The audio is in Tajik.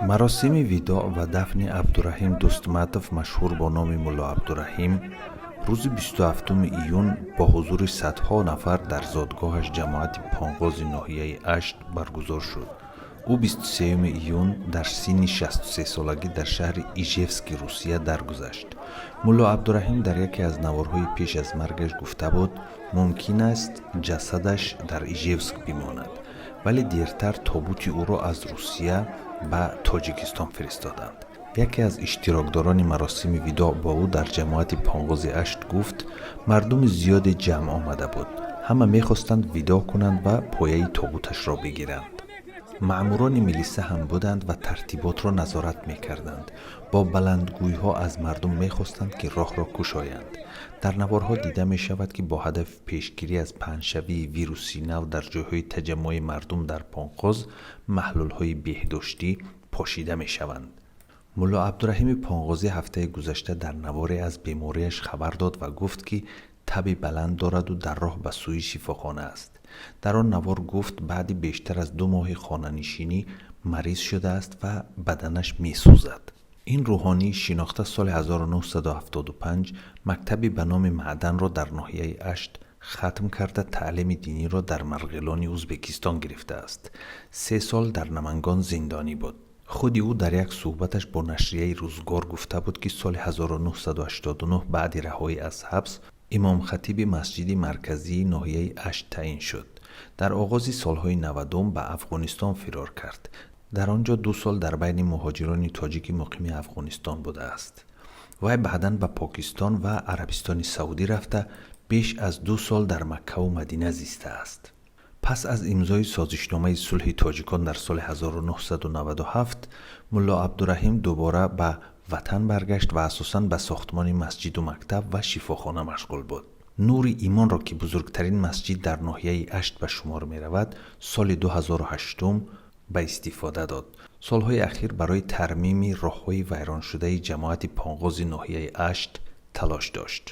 Маросими видоъ ва дафни Абдураҳим Дӯстматов, машҳур бо номи Мулло Абдураҳим, рӯзи 27 июн бо ҳузури садҳо нафар дар зодгоҳаш, ҷамоати Понғози ноҳияи Ашт, баргузор шуд. Ӯ 23 июн дар синни 63-солагӣ дар шаҳри Ижевски Русия даргузашт. Мулло Абдураҳим дар яке аз наворҳои пеш аз маргаш гуфта буд, мумкин аст ҷасадаш дар Ижевск бимонад, вале дертар тобути ӯро аз Русия ба Тоҷикистон фиристоданд. Яке аз иштирокдорони маросими видоъ бо ӯ дар ҷамоати Понғози Ашт гуфт, мардуми зиёде ҷамъ омада буд, ҳама мехостанд видоъ кунанд ва пояи тобуташро бигиранд. Маъмурони милиса ҳам буданд ва тартиботро назорат мекарданд. Бо баландгӯйҳо аз мардум мехостанд, ки роҳро кушоянд. Дар наворҳо дида мешавад, ки бо ҳадафи пешгирӣ аз паҳншавии вируси нав дар ҷойҳои таҷаммуи мардум дар Понғоз маҳлулҳои беҳдоштӣ пошида мешаванд. Мулло Абдураҳими Понғозӣ ҳафтаи гузашта дар наворе аз бемориаш хабар дод ва гуфт, ки таби баланд дораду дар роҳ ба сӯи шифохона аст. Дар он навор гуфт, баъди бештар аз 2 моҳи хонанишинӣ мариз шудааст ва баданаш месӯзад. Ин рӯҳонии шинохта соли 1975 мактаби ба номи Маъданро дар ноҳияи Ашт хатм карда, таълими диниро дар Марғилони Ӯзбекистон гирифтааст. 3 сол дар Намангон зиндонӣ буд. Худи ӯ дар як суҳбаташ бо нашрияи «Рӯзгор» гуфта буд, ки соли 1989 баъди раҳоӣ аз ҳабс имомхатиби масҷиди марказии ноҳияи Ашт таъин шуд. Дар оғози солҳои 90-ум ба Афғонистон фирор кард. Дар он ҷо 2 сол дар байни муҳоҷирони тоҷики муқими Афғонистон будааст. Вай баъдан ба Покистон ва Арабистони Саудӣ рафта, беш аз 2 сол дар Маккаву Мадина зистааст. Пас аз имзои созишномаи сулҳи тоҷикон дар соли 1997 Мулло Абдураҳим дубора ба ватан баргашт ва асосан ба сохтмони масҷиду мактаб ва шифохона машғул буд. «Нури имонро», ки бузургтарин масҷид дар ноҳияи Ашт ба шумор меравад, соли 2008 ба истифода дод. Солҳои ахир барои тармими роҳҳои вайроншудаи ҷамоати Понғози ноҳияи Ашт талош дошт.